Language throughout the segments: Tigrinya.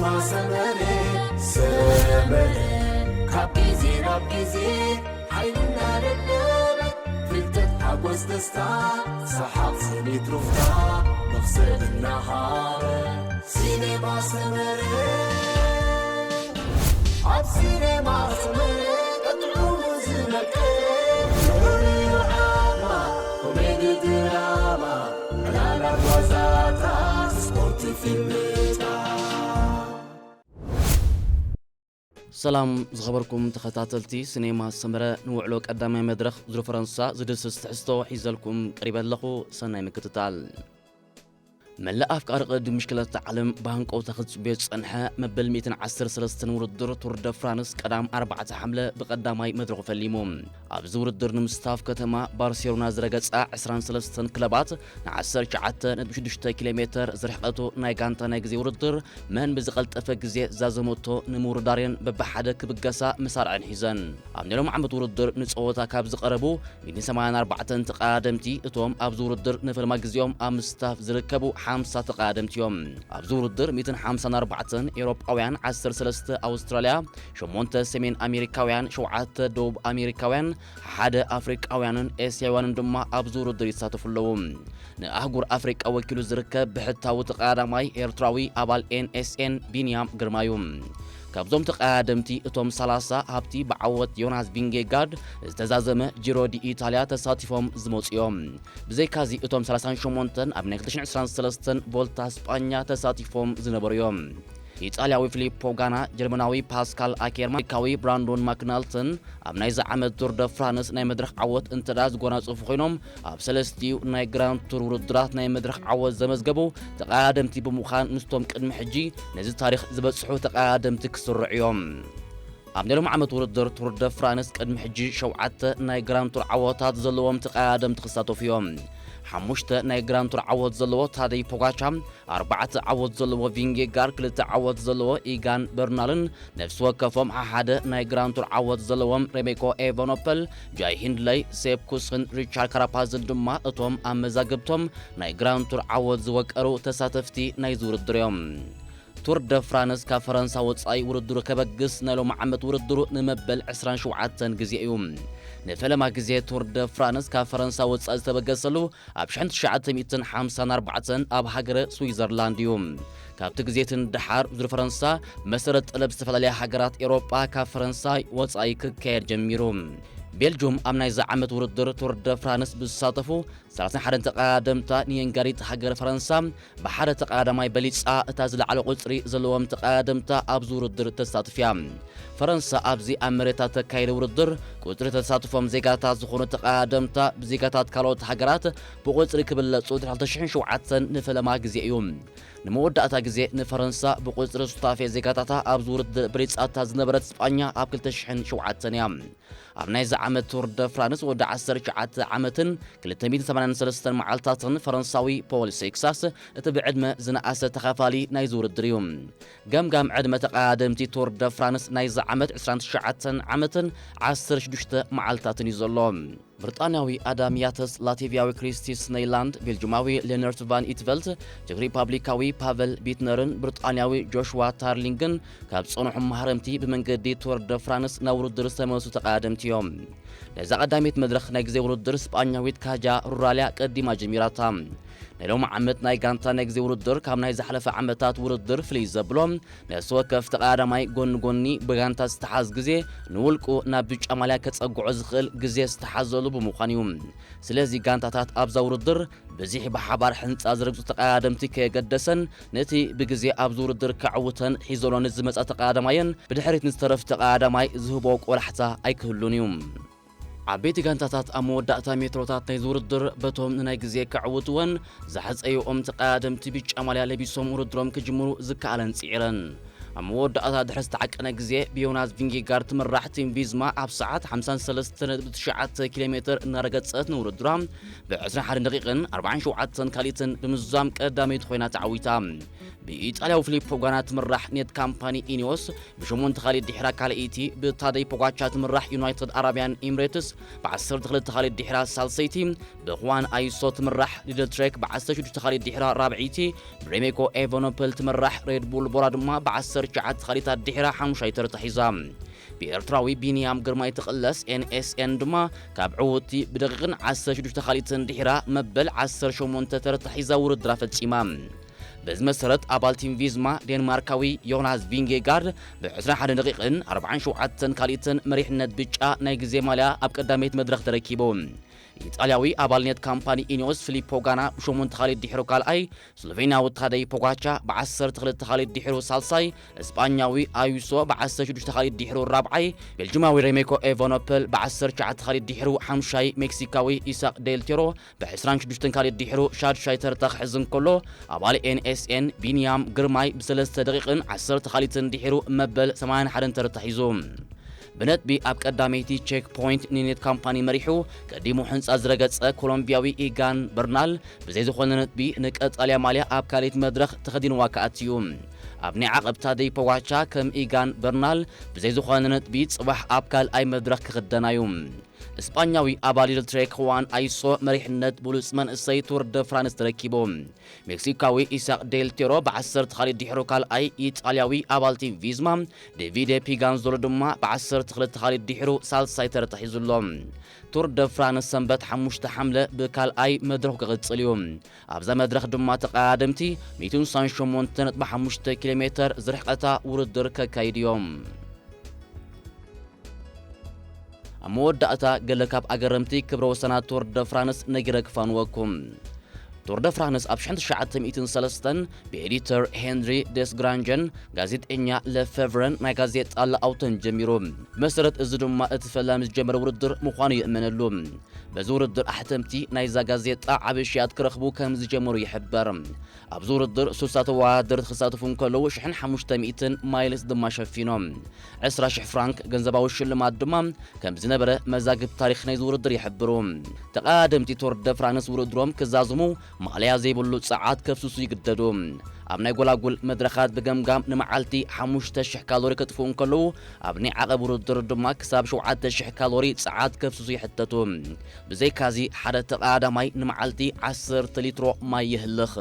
ማሰመረ ሰመረ ካብ ግዜ ናብ ግዜ ሓይልና ደደበ ፍልጠት ሓጎስ ደስታ ሰሓቕ ስኒት ሩፍታ መኽሰብ እናሃበ ሲኔማ ሰመረ ኣብ ሲኔማ ሰመረ ቀጥዑ ዝመቀ ንዑ ዓማ ኮሜዲ ድራማ ዕላላት ዋዛታት ስፖርት ፊልምታት ሰላም ዝኸበርኩም ተኸታተልቲ ሲኔማ ሰመረ፣ ንውዕሎ ቀዳማይ መድረኽ ዙር ፈረንሳ ዝድስስ ትሕዝቶ ሒዘልኩም ቀሪበ ኣለኹ። ሰናይ ምክትታል። መላእ ኣፍቃሪ ቅድድም ብሽክለታ ዓለም ብሃንቀውታ ክጽበዮ ዝጸንሐ መበል ሚእትን ዓሰርተ ሰለስተን ውድድር ቱር ደ ፍራንስ ቀዳም ኣርባዕተ ሓምለ ብቐዳማይ መድረኹ ፈሊሙ። ኣብዚ ውድድር ንምስታፍ ከተማ ባርሴሎና ዝረገጻ ዕስራን ሰለስተን ክለባት ን ዓሰርተ ትሽዓተ ነጥቢ ሽዱሽተ ኪሎ ሜተር ዝርሕቐቱ ናይ ጋንታ ናይ ግዜ ውድድር መን ብዝቐልጠፈ ግዜ ዛዘመቶ ንምውርዳርየን በብሓደ ክብገሳ መሳርዐን ሒዘን። ኣብ ናይ ሎም ዓመት ውድድር ንጸወታ ካብ ዝቐረቡ ሚእትን ሰማንያን ኣርባዕተን ተቐዳደምቲ እቶም ኣብዚ ውድድር ንፈለማ ግዜኦም ኣብ ምስታፍ ዝርከቡ ሓምሳ ተቐዳደምቲ እዮም። ኣብዚ ውድድር ሚእትን ሓምሳን ኣርባዕተን ኤውሮጳውያን፣ ዓሰርተ ሰለስተ ኣውስትራልያ፣ ሸሞንተ ሰሜን ኣሜሪካውያን፣ ሸውዓተ ደቡብ ኣሜሪካውያን፣ ሓደ ኣፍሪቃውያንን ኤስያውያንን ድማ ኣብዚ ውድድር ይሳተፉ ኣለዉ። ንኣህጉር ኣፍሪቃ ወኪሉ ዝርከብ ብሕታዊ ተቐዳዳማይ ኤርትራዊ ኣባል ኤን ኤስ ኤን ቢንያም ግርማ እዩ። ካብዞም ተቐዳደምቲ እቶም ሰላሳ ኣብቲ ብዓወት ዮናስ ቪንጌጋርድ ዝተዛዘመ ጂሮ ዲ ኢታልያ ተሳቲፎም ዝመጹ እዮም። ብዘይካዚ እቶም ሰላሳን ሸሞንተን ኣብ ናይ ክልተ ሽሕን ዕስራን ሰለስተን ቮልታ ስጳኛ ተሳቲፎም ዝነበሩ እዮም። ኢጣልያዊ ፊሊፖ ጋና፣ ጀርመናዊ ፓስካል ኣኬርማን፣ ኣሜሪካዊ ብራንዶን ማክናልተን ኣብ ናይዚ ዓመት ቱር ደ ፍራንስ ናይ መድረኽ ዓወት እንተ ደኣ ዝጎናጸፉ ኮይኖም፣ ኣብ ሰለስቲኡ ናይ ግራንድ ቱር ውድድራት ናይ መድረኽ ዓወት ዘመዝገቡ ተቐዳደምቲ ብምዃን ምስቶም ቅድሚ ሕጂ ነዚ ታሪኽ ዝበጽሑ ተቐዳደምቲ ክስርዑ እዮም። ኣብ ናይ ሎም ዓመት ውድድር ቱር ደ ፍራንስ ቅድሚ ሕጂ ሸውዓተ ናይ ግራንድ ቱር ዓወታት ዘለዎም ተቐዳደምቲ ክሳተፉ እዮም። ሓሙሽተ ናይ ግራንድ ቱር ዓወት ዘለዎ ታደይ ፖጋቻ፣ ኣርባዕተ ዓወት ዘለዎ ቪንጌጋር፣ ክልተ ዓወት ዘለዎ ኢጋን በርናልን ነፍሲ ወከፎም ሓሓደ ናይ ግራንድ ቱር ዓወት ዘለዎም ሬሜኮ ኤቨኖፐል፣ ጃይ ሂንድለይ፣ ሴፕ ኩስን ሪቻርድ ካራፓዝን ድማ እቶም ኣብ መዛግብቶም ናይ ግራንድ ቱር ዓወት ዝወቀሩ ተሳተፍቲ ናይዚ ውድድር እዮም። ቱር ደ ፍራንስ ካብ ፈረንሳ ወጻኢ ውድድሩ ከበግስ ናይ ሎሚ ዓመት ውድድሩ ንመበል ዕስራን ሸውዓተን ግዜ እዩ። ንፈለማ ግዜ ቱር ደ ፍራንስ ካብ ፈረንሳ ወጻኢ ዝተበገሰሉ ኣብ ሽሕን ትሽዓተ ሚእትን ሓምሳን ኣርባዕተን ኣብ ሃገረ ስዊዘርላንድ እዩ። ካብቲ ግዜ እቲ ንደሓር ዙር ፈረንሳ መሰረት ጠለብ ዝተፈላለያ ሃገራት ኤውሮጳ ካብ ፈረንሳ ወጻኢ ክካየድ ጀሚሩ። ቤልጁም ኣብ ናይዚ ዓመት ውድድር ቱር ደ ፍራንስ ብዝሳተፉ ሰላሳን ሓደን ተቐዳደምታ ንየንጋሪት ሃገር ፈረንሳ ብሓደ ተቐዳዳማይ በሊጻ እታ ዝለዓለ ቁጽሪ ዘለዎም ተቐዳደምታ ኣብዚ ውድድር ተሳትፍ እያ። ፈረንሳ ኣብዚ ኣብ መሬታ ተካይደ ውድድር ቁጽሪ ተሳትፎም ዜጋታት ዝኾኑ ተቐዳደምታ ብዜጋታት ካልኦት ሃገራት ብቁጽሪ ክብለጹ ድሕሪ ክልተ ሽሕን ሸውዓተን ንፈለማ ግዜ እዩ። ንመወዳእታ ግዜ ንፈረንሳ ብቁጽሪ ሱታፌ ዜጋታታ ኣብዚ ውድድር በሊጻታ ዝነበረት ስጳኛ ኣብ ክልተ ሽሕን ሸውዓተን እያ። ኣብ ናይዚ ዓመት ቱር ደ ፍራንስ ወዲ ዓሰርተ ትሽዓተ ዓመትን ክልተ ሚእትን ሰማንያን ሰለስተን መዓልታትን ፈረንሳዊ ፖል ሴክሳስ እቲ ብዕድመ ዝነኣሰ ተኻፋሊ ናይዚ ውድድር እዩ። ገምጋም ዕድመ ተቐዳደምቲ ቱር ደ ፍራንስ ናይዚ ዓመት ዕስራን ትሽዓተን ዓመትን ዓሰርተ ሽዱሽተ መዓልታትን እዩ ዘሎ። ብሪጣንያዊ ኣዳም ያተስ፣ ላቲቪያዊ ክሪስቲ ስነይላንድ፣ ቤልጁማዊ ሌነርት ቫን ኢትቨልት፣ ቸክ ሪፓብሊካዊ ፓቨል ቢትነርን ብሪጣንያዊ ጆሽዋ ታርሊንግን ካብ ዝጸንሑ ማህረምቲ ብመንገዲ ቱር ደ ፍራንስ ናብ ውድድር ዝተመልሱ ተቐዳደምቲ እዮም። ነዛ ቀዳመይቲ መድረኽ ናይ ግዜ ውድድር ስጳኛዊት ካጃ ሩራልያ ቀዲማ ጀሚራታ። ናይ ሎሚ ዓመት ናይ ጋንታ ናይ ግዜ ውድድር ካብ ናይ ዝሓለፈ ዓመታት ውድድር ፍልይ ዘብሎ፣ ነፍሲ ወከፍ ተቐዳዳማይ ጎኒ ጎኒ ብጋንታ ዝተሓዝ ግዜ ንውልቁ ናብ ብጫ ማልያ ከጸግዖ ዝኽእል ግዜ ዝተሓዘሉ ብምዃኑ እዩ። ስለዚ ጋንታታት ኣብዛ ውድድር ብዚሕ ብሓባር ሕንጻ ዝረግጹ ተቐዳደምቲ ከየገደሰን፣ ነቲ ብግዜ ኣብዚ ውድድር ከዕውተን ሒዞሎ ንዝመጻ ተቐዳዳማየን ብድሕሪት ንዝተረፍ ተቐዳዳማይ ዝህቦ ቆላሕታ ኣይክህሉን እዩ። ዓበይቲ ጋንታታት ኣብ መወዳእታ ሜትሮታት ናይዚ ውድድር በቶም ንናይ ግዜ ከዕውትወን ዝሓጸይኦም ተቐዳደምቲ ብጫ ማልያ ለቢሶም ውድድሮም ክጅምሩ ዝከኣለን ጽዒረን። ኣብ መወዳእታ ድሕሪ ዝተዓቀነ ግዜ ብዮናስ ቪንጌጋርድ ትምራሕ ቲም ቪዝማ ኣብ ሰዓት ሓምሳን ሰለስተን ነጥቢ ትሽዓተ ኪሎ ሜትር እናረገጸት ንውድድራ ብ ዕስራን ሓደን ደቂቕን ኣርባዓን ሸውዓተን ካልኢትን ብምዝዛም ቀዳመይቲ ኮይና ተዓዊታ። ብኢጣልያዊ ፊሊፖ ጋና ትምራሕ ኔት ካምፓኒ ኢኒዮስ ብሸሞንተ ካልኢት ድሕራ ካልኣይቲ፣ ብታደይ ፖጋቻ ትምራሕ ዩናይትድ ኣረቢያን ኤምሬትስ ብዓሰርተ ክልተ ካልኢት ድሕራ ሳልሰይቲ፣ ብኹዋን ኣይሶ ትምራሕ ሊደል ትሬክ ብዓሰርተ ሽዱሽተ ካልኢት ድሕራ ራብዐይቲ፣ ብሬሜኮ ኤቨኖፐል ትምራሕ ሬድ ቡል ቦራ ድማ ብዓሰርተ ትሽዓተ ካልኢታት ድሕራ ሓሙሻይ ተርታ ሒዛ። ብኤርትራዊ ቢንያም ግርማይ ትቕለስ ኤንኤስኤን ድማ ካብ ዕውቲ ብደቂቕን ዓሰርተ ሽዱሽተ ካልኢትን ድሕራ መበል ዓሰርተ ሸሞንተ ተርታ ሒዛ ውድድራ ፈጺማ። በዚ መሰረት ኣባል ቲም ቪዝማ ዴንማርካዊ ዮናስ ቪንጌጋርድ ብ ዕስራን ሓደን ደቂቕን ኣርባዓን ሸውዓተን ካልኢትን መሪሕነት ብጫ ናይ ግዜ ማልያ ኣብ ቀዳመይቲ መድረኽ ተረኪቡ። ኢጣልያዊ ኣባል ኔት ካምፓኒ ኢኒዮስ ፊሊፖ ጋና ብሸሞንተ ካልኢት ድሕሩ ካልኣይ፣ ስሎቬንያዊ ታደይ ፖጋቻ ብዓሰርተ ክልተ ካልኢት ድሕሩ ሳልሳይ፣ እስጳኛዊ ኣዩሶ ብዓሰርተ ሽዱሽተ ካልኢት ድሕሩ ራብዓይ፣ ቤልጅማዊ ሬሜኮ ኤቨኖፐል ብዓሰርተ ትሽዓተ ካልኢት ድሕሩ ሓምሻይ፣ ሜክሲካዊ ኢሳቅ ዴል ቴሮ ብ ዕስራን ሽዱሽተን ካልኢት ድሕሩ ሻድሻይ ተርታ ክሕዝ እንከሎ፣ ኣባል ኤንኤስኤን ቢንያም ግርማይ ብሰለስተ ደቂቕን ዓሰርተ ካልኢትን ድሕሩ መበል ሰማንያን ሓደን ተርታ ሒዙ። ብነጥቢ ኣብ ቀዳመይቲ ቼክ ፖይንት ንኔት ካምፓኒ መሪሑ ቀዲሙ ሕንጻ ዝረገጸ ኮሎምቢያዊ ኢጋን በርናል ብዘይ ዝኾነ ነጥቢ ንቀጻልያ ማልያ ኣብ ካልኣይቲ መድረኽ ተኸዲንዋ ክኣትዩ። ኣብ ናይ ዓቐብ ታደይ ፖጋቻ ከም ኢጋን በርናል ብዘይ ዝኾነ ነጥቢ ጽባሕ ኣብ ካልኣይ መድረኽ ክኽደናዩ። እስጳኛዊ ኣባል ሊደል ትሬክ ሁዋን ኣይሶ መሪሕነት ብሉጽ መንእሰይ ቱር ደ ፍራንስ ተረኪቡ። ሜክሲካዊ ኢሳቅ ዴል ቴሮ ብዓሰርተ ካልኢት ድሕሩ ካልኣይ፣ ኢጣልያዊ ኣባል ቲም ቪዝማ ዴቪደ ፒጋንዞሎ ድማ ብዓሰርተ ክልተ ካልኢት ድሕሩ ሳልሳይ ተርታ ሒዙ ኣሎ። ቱር ደ ፍራንስ ሰንበት ሓሙሽተ ሓምለ ብካልኣይ መድረኹ ክቕጽል እዩ። ኣብዛ መድረኽ ድማ ተቐዳደምቲ ሚእትን ስሳን ሸሞንተ ነጥቢ ሓሙሽተ ኪሎ ሜትር ዝርሕቀታ ውድድር ከካይዱ እዮም። ኣብ መወዳእታ ገለ ካብ ኣገረምቲ ክብረ ወሰናት ቱር ደ ፍራንስ ነጊረ ክፋንወኩም። ቱር ደ ፍራንስ ኣብ ሽሕን ትሽዓተ ሚእትን ሰለስተን ብኤዲተር ሄንሪ ደስግራንጀን ጋዜጠኛ ለፌቨረን ናይ ጋዜጣ ለኣውተን ጀሚሩ። ብመሰረት እዚ ድማ እቲ ፈላሚ ዝጀመረ ውድድር ምዃኑ ይእመነሉ። በዚ ውድድር ኣሕተምቲ ናይዛ ጋዜጣ ዓቢ ሽያት ክረኽቡ ከም ዝጀመሩ ይሕበር። ኣብዚ ውድድር ሱሳ ተወዳደርቲ ክሳተፉ እንከለዉ ሽሕን ሓሙሽተ ሚእትን ማይልስ ድማ ሸፊኖም። ዕስራ ሽሕ ፍራንክ ገንዘባዊ ሽልማት ድማ ከም ዝነበረ መዛግብ ታሪኽ ናይዚ ውድድር ይሕብሩ። ተቐዳደምቲ ቱር ደ ፍራንስ ውድድሮም ክዛዝሙ ማእለያ ዘይብሉ ጸዓት ከፍስሱ ይግደዱ። ኣብ ናይ ጎላጉል መድረኻት ብገምጋም ንመዓልቲ ሓሙሽተ ሽሕ ካሎሪ ከጥፍኡ እንከለዉ፣ ኣብ ናይ ዓቐብ ውድድር ድማ ክሳብ ሸውዓተ ሽሕ ካሎሪ ጸዓት ከፍስሱ ይሕተቱ። ብዘይካዚ ሓደ ተቐዳዳማይ ንመዓልቲ ዓሰርተ ሊትሮ ማይ የህልኽ።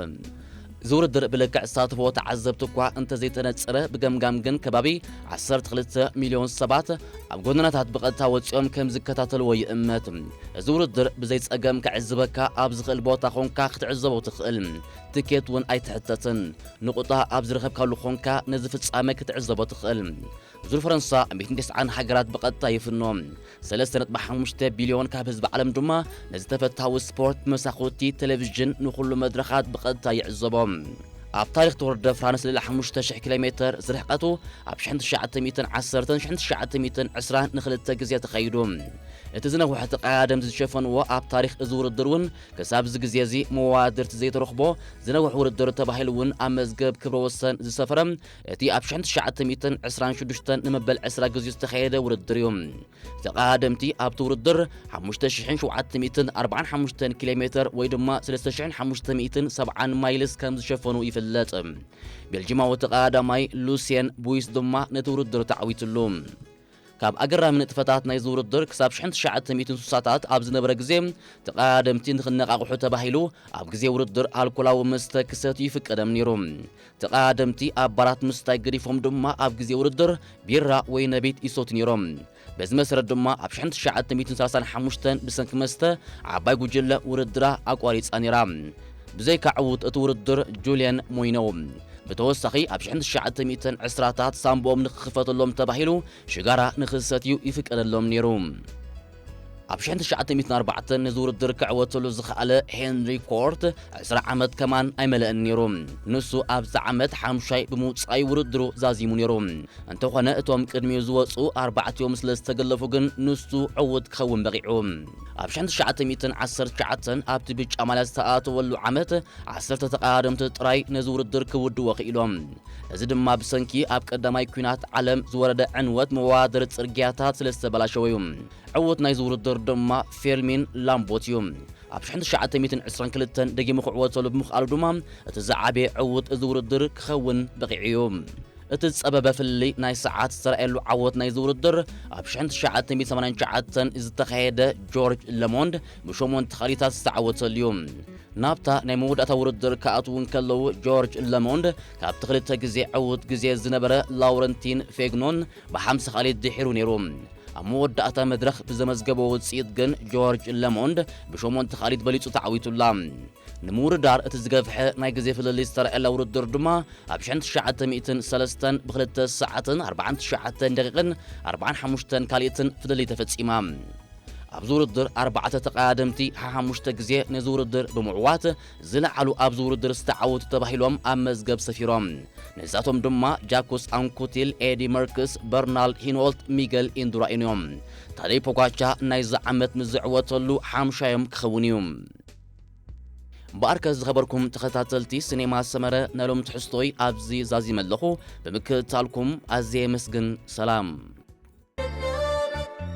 እዚ ውድድር ብልክዕ ዝሳተፍዎ ተዓዘብቲ እኳ እንተዘይተነጸረ፣ ብገምጋም ግን ከባቢ ዓሰርተ ክልተ ሚልዮን ሰባት ኣብ ጎደናታት ብቐጥታ ወጺኦም ከም ዝከታተልዎ ይእመት። እዚ ውድድር ብዘይ ጸገም ከዕዝበካ ኣብ ዝኽእል ቦታ ኾንካ ክትዕዘቦ ትኽእል። ትኬት እውን ኣይትሕተትን። ንቑጣ ኣብ ዝረኸብካሉ ኾንካ ነዚ ፍጻመ ክትዕዘቦ ትኽእል። ዙር ፈረንሳ ሚእትን ተስዓን ሃገራት ብቐጥታ ይፍኖ። ሰለስተ ነጥቢ ሓሙሽተ ቢልዮን ካብ ህዝቢ ዓለም ድማ ነዚ ተፈታዊ ስፖርት ብመሳኹቲ ቴሌቪዥን ንኹሉ መድረኻት ብቐጥታ ይዕዘቦ። ኣብ ታሪኽ ቱር ደ ፍራንስ ልዕሊ ሓሙሽተ ሽሕ ኪሎ ሜትር ዝርሕቀቱ ኣብ ሽሕን ትሽዓተ ሚእትን ዓሰርተን ሽሕን ትሽዓተ ሚእትን ዕስራን ንኽልተ ግዜ ተኻይዱ። እቲ ዝነውሐ ተቐዳደምቲ ዝሸፈንዎ ኣብ ታሪኽ እዚ ውድድር እውን ክሳብ እዚ ግዜ እዚ መወዳድርቲ ዘይተረኽቦ ዝነውሕ ውድድር ተባሂሉ እውን ኣብ መዝገብ ክብረ ወሰን ዝሰፈረ እቲ ኣብ ሽሕን ትሽዓተ ሚእትን ዕስራን ሽዱሽተን ንመበል ዕስራ ግዜ ዝተኻየደ ውድድር እዩ። ተቐዳደምቲ ኣብቲ ውድድር ሓሙሽተ ሽሕን ሸውዓተ ሚእትን ኣርባዓን ሓሙሽተን ኪሎ ሜትር ወይ ድማ ሰለስተ ሽሕን ሓሙሽተ ሚእትን ሰብዓን ማይልስ ከም ዝሸፈኑ ይፍለጥ። ቤልጂማዊ ተቐዳዳማይ ሉስየን ቡይስ ድማ ነቲ ውድድር ተዓዊትሉ። ካብ ኣገራሚ ንጥፈታት ናይዚ ውድድር ክሳብ ሽሕን ትሽዓተ ሚእትን ስሳታት ኣብ ዝነበረ ግዜ ተቐዳደምቲ ንኽነቓቕሑ ተባሂሉ ኣብ ግዜ ውድድር ኣልኮላዊ መስተ ክሰትዩ ይፍቀደም ነይሩ። ተቐዳደምቲ ኣብ ባራት ምስታይ ገዲፎም ድማ ኣብ ግዜ ውድድር ቢራ ወይ ነቢት ይሰቱ ነይሮም። በዚ መሰረት ድማ ኣብ ሽሕን ትሽዓተ ሚእትን ሰላሳን ሓሙሽተን ብሰንኪ መስተ ዓባይ ጉጅለ ውድድራ ኣቋሪጻ ነይራ። ብዘይካ ዕዉት እቲ ውድድር ጁልየን ሞይነው። ብተወሳኺ ኣብ ሽሕን ትሽዓተ ሚእትን ዕስራታት ሳንቦኦም ንኽኽፈተሎም ተባሂሉ ሽጋራ ንኽሰትዩ ይፍቀደሎም ነይሩ። ኣብ ሽሕን ትሽዓተ ሚእትን ኣርባዕተን ነዚ ውድድር ክዕወተሉ ዝኸኣለ ሄንሪ ኮርት ዕስራ ዓመት ከማን ኣይመለእን ነይሩ። ንሱ ኣብዚ ዓመት ሓምሻይ ብምውጻእ ውድድሩ ዛዚሙ ነይሩ። እንተኾነ እቶም ቅድሚኡ ዝወጹ ኣርባዕቲኦም ስለ ዝተገለፉ ግን ንሱ ዕዉት ክኸውን በቒዑ። ኣብ ሽሕን ትሽዓተ ሚእትን ዓሰርተ ትሽዓተን ኣብቲ ብጫ ማልያ ዝተኣተወሉ ዓመት ዓሰርተ ተቐዳደምቲ ጥራይ ነዚ ውድድር ክውድዎ ክኢሎም። እዚ ድማ ብሰንኪ ኣብ ቀዳማይ ኲናት ዓለም ዝወረደ ዕንወት መወዳደሪ ጽርግያታት ስለ ዝተበላሸወ እዩ። ዕዉት ናይዚ ውድድር ድማ ፌርሚን ላምቦት እዩ። ኣብ ሽሕን ትሽዓተ ሚእትን ዕስራን ክልተን ደጊሙ ክዕወተሉ ብምኽኣሉ ድማ እቲ ዝዓበየ ዕዉት እዚ ውድድር ክኸውን በቒዑ እዩ። እቲ ዝጸበበ ፍልልይ ናይ ሰዓት ዝተራእየሉ ዓወት ናይዚ ውድድር ኣብ ሽሕን ትሽዓተ ሚእትን ሰማንያን ትሽዓተን ዝተኻየደ ጆርጅ ለሞንድ ብሸሞንተ ካልኢታት ዝተዓወተሉ እዩ። ናብታ ናይ መወዳእታ ውድድር ክኣትዉ እንከለዉ ጆርጅ ለሞንድ ካብቲ ክልተ ግዜ ዕዉት ግዜ ዝነበረ ላውረንቲን ፌግኖን ብሓምሳ ካልኢት ድሒሩ ነይሩ። ኣብ መወዳእታ መድረኽ ብዘመዝገቦ ውጽኢት ግን ጆርጅ ለሞንድ ብሸሞንተ ካልኢት በሊጹ ተዓዊቱላ። ንምውድዳር እቲ ዝገፍሐ ናይ ግዜ ፍልልይ ዝተረኣየላ ውድድር ድማ ኣብ ሽሕን ትሽዓተ ሚእትን ሰለስተን ብክልተ ሰዓትን ኣርባዓን ትሽዓተን ደቂቕን ኣርባዓን ሓሙሽተን ካልኢትን ፍልልይ ተፈጺማ። ኣብዚ ውድድር ኣርባዕተ ተቐዳደምቲ ሓሓሙሽተ ግዜ ነዚ ውድድር ብምዕዋት ዝለዓሉ ኣብዚ ውድድር ዝተዓወቱ ተባሂሎም ኣብ መዝገብ ሰፊሮም። ነዛቶም ድማ ጃኩስ ኣንኩቲል፣ ኤዲ መርክስ፣ በርናልድ ሂኖልት፣ ሚገል ኢንዱራኢን እዮም። ታደይ ፖጋቻ ናይዚ ዓመት ምስ ዝዕወተሉ ሓምሻዮም ክኸውን እዩ። እምበኣርከ ዝኸበርኩም ተኸታተልቲ ሲኔማ ሰመረ፣ ናይ ሎም ትሕዝቶይ ኣብዚ ዛዚመ ኣለኹ። ብምክትታልኩም ኣዝየ የመስግን። ሰላም።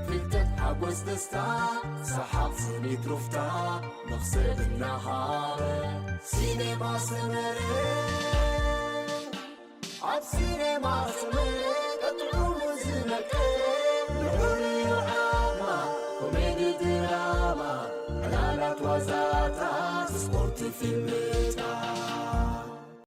ፍልጠት፣ ሓጎስ፣ ደስታ፣ ሰሓቕ፣ ስኒት፣ ሩፍታ፣ መኽሰብ እናሃበ ሲኔማ ሰመረ። ኣብ ሲኔማ ሰመረ ቀጥዑ ዝመቀ ልዑል እዩ ዓቕማ፣ ኮሜዲ፣ ድራማ፣ ዕላላት፣ ዋዛታት፣ ስፖርት፣ ፊልም፣